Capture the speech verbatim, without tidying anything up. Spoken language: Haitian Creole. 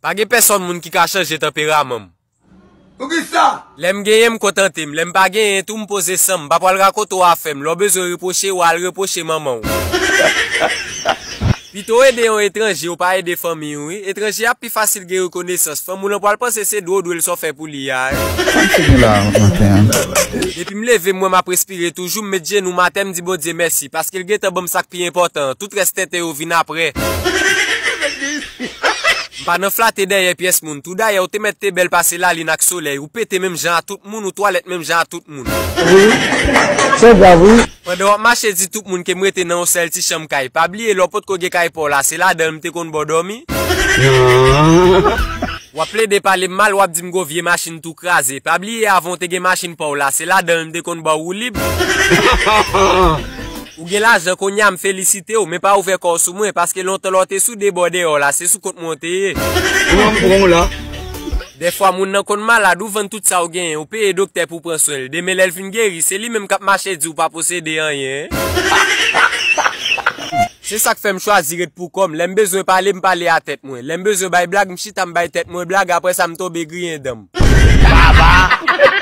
Pa gen pèsonn moun ki ka chanje tanperaman m. Poukisa? Lè m genyen, m kontante m. Lè m pa genyen tou, m poze san m. M pa pral rakonte w afè m. Lè w bezwen repwoche, w al repwoche manman w. Pito w ede yon etranje, w pa ede fanmi w, wi. Etranje a pi fasil gen rekonesans. Fanm ou lan pral panse se dwe w dwe l sa w fè pou li a, wi. Sa m fè gen la maten an? Depi m leve, m wè m ap respire toujou, m met jenou m atè, m di Bondye mèsi, paske l gentan ban m sa k pi enpòtan an. Tout rès tenten yo vin apre. M pa nan flate dèyè pyès moun. Tou dayè, ou te mèt te bèl pase lalin ak solèy. Ou pete menm jan a tout moun, ou twalèt menm jan a tout moun. Wi, se vre, wi. Pandan w ap mache di tout moun ke m rete nan yon sèl ti chanm kay. Pa bliye, lè w potko gen kay pa w la, se ladan l m te konn ba w dòmi. W ap plede pale m mal, w ap di m gon vye machin tou kraze. Pa bliye, avan w te gen machin pa w la, se ladan l m te konn ba w woulib. Ou gen lajan kounye a, m felisite w, men pa ouvè kò w sou mwen, paske lontan lè w te sou de bò dèyè w la, se sou kont mwen w te ye. Mwen m pran w la. Dèfwa moun nan konn malad, ou vann tout sa w genyen, ou peye doktè pou pran swen l. Demen lè l fin geri, se li menm k ap mache di w pa posede anyen. Se sa k fè m chwazi ret pou kò m. Lè m bezwen pale, m pale a tèt mwen. Lè m bezwen bay blag, m chita m bay tèt mwen blag, apre sa m tonbe griyen dan m. Baba!